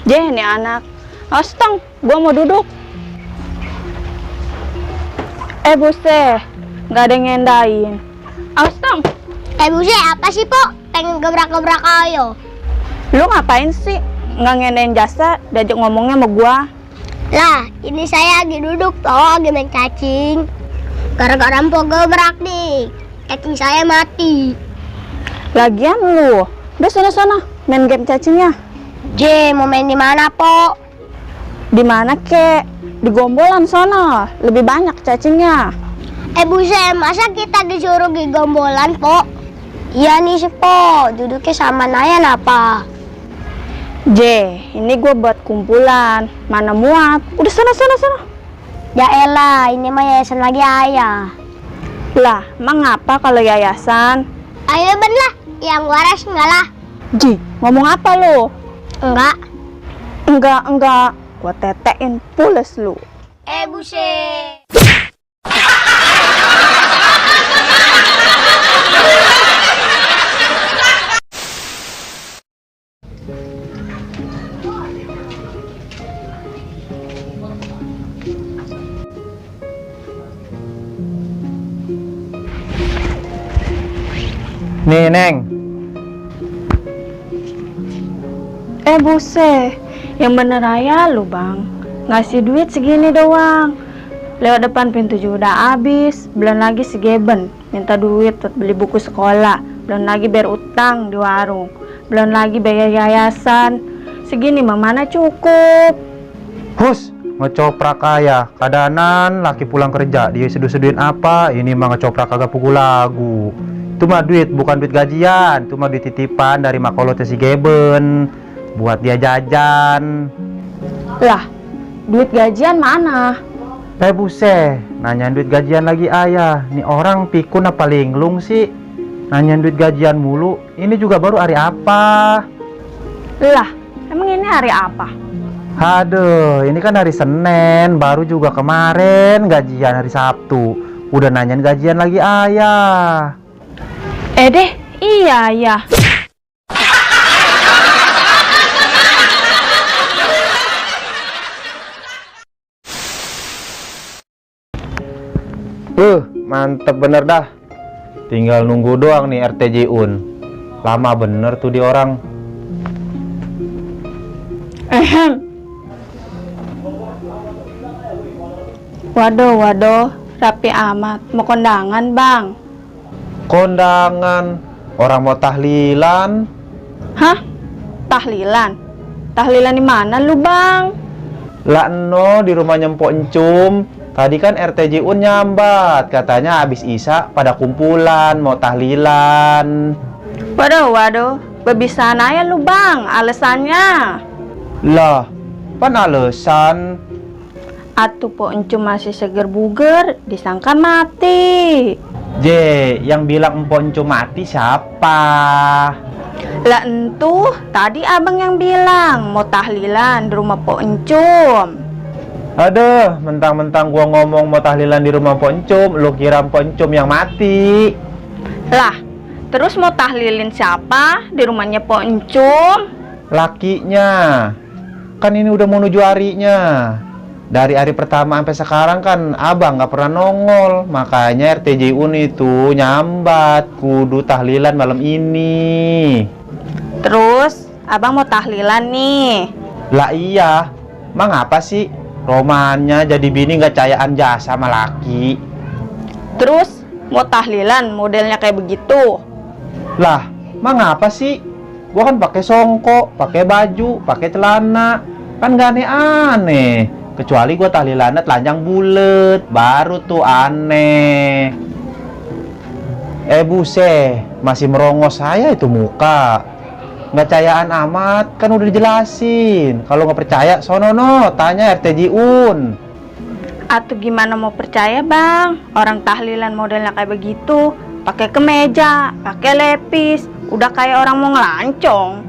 Jeh, nih anak. Astang, gua mau duduk. Buse, nggak ada yang ngendain. Astang. Buse, apa sih, Po? Pengen gebrak-gebrak ayo. Lu ngapain sih? Nggak ngendain jasa, diajak ngomongnya sama gua. Lah, ini saya lagi duduk, Po, lagi main cacing. Gara-gara Po gebrak nih, cacing saya mati. Lagian lu, udah sana-sana main game cacingnya. Mau main di mana, Po? Di mana kek? Di gombolan sana, lebih banyak cacingnya. Buse, masa kita disuruh di gombolan, Po? Iya nih sih, Po, duduknya sama Nayan apa? Ini gue buat kumpulan, mana muat. Udah sana. Ya elah, ini mah yayasan lagi ayah. Lah, emang ngapa kalau yayasan? Ayo Ben lah, yang waras enggak lah. Ngomong apa lu? Enggak. Enggak. Gua tetein pules lu. Buse. Nih, Neng. Buse, yang bener aja lu bang. Ngasih duit segini doang. Lewat depan pintu juga udah habis. Belum lagi si Geben minta duit buat beli buku sekolah. Belum lagi bayar utang di warung. Belum lagi bayar yayasan. Segini mah mana cukup. Hus, ngecoprak kaya. Kadanan laki pulang kerja, dia seduh-seduhin apa? Ini mah ngecoprak kagak pukul lagu. Itu mah duit, bukan duit gajian. Itu mah duit titipan dari makolotnya si Geben buat dia jajan. Lah, duit gajian mana? Buse, nanyain duit gajian lagi ayah. Nih orang pikun apa linglung sih? Nanyain duit gajian mulu. Ini juga baru hari apa? Lah, emang ini hari apa? Aduh, ini kan hari Senin, baru juga kemarin gajian hari Sabtu. Udah nanyain gajian lagi ayah. Iya ya. Mantep bener dah. Tinggal nunggu doang nih RTJ Un. Lama bener tuh di orang. Waduh, rapi amat. Mau kondangan bang? Kondangan? Orang mau tahlilan. Hah? Tahlilan? Tahlilan di mana lu bang? Lah no, di rumahnya Mpok Encum. Tadi kan RTJ Un nyambat, katanya abis Isya pada kumpulan mau tahlilan. Waduh, bebisan aja lu bang, alasannya. Lah, pan alasan? Atuh po encum masih seger buger, disangka mati. Yang bilang Mpok Encum mati siapa? Lah entuh, tadi abang yang bilang mau tahlilan di rumah po encum. Aduh, mentang-mentang gua ngomong mau tahlilan di rumah Mpok Encum, lu kira Mpok Encum yang mati. Lah, terus mau tahlilin siapa di rumahnya po encum? Lakinya. Kan ini udah menuju harinya. Dari hari pertama sampai sekarang kan abang nggak pernah nongol. Makanya RTJ Un itu nyambat kudu tahlilan malam ini. Terus, abang mau tahlilan nih. Lah iya, emang apa sih? Romannya jadi bini nggak cayaan jasa sama laki. Terus, mau tahlilan modelnya kayak begitu. Lah, emang apa sih? Gua kan pakai songkok, pakai baju, pakai celana. Kan gak aneh-aneh. Kecuali gua tahlilannya telanjang bulet, baru tuh aneh. Buse, masih merongos saya itu muka. Nggak cayaan amat, kan udah dijelasin. Kalau nggak percaya, sono tanya RTJ Un. Atau gimana mau percaya bang? Orang tahlilan modelnya kayak begitu, pakai kemeja, pakai lepis, udah kayak orang mau ngelancong.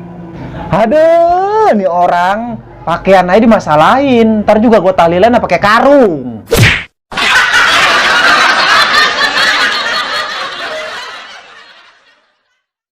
Aduh, nih orang pakaian aja dimasalahin. Ntar juga gua tahlilan pakai karung.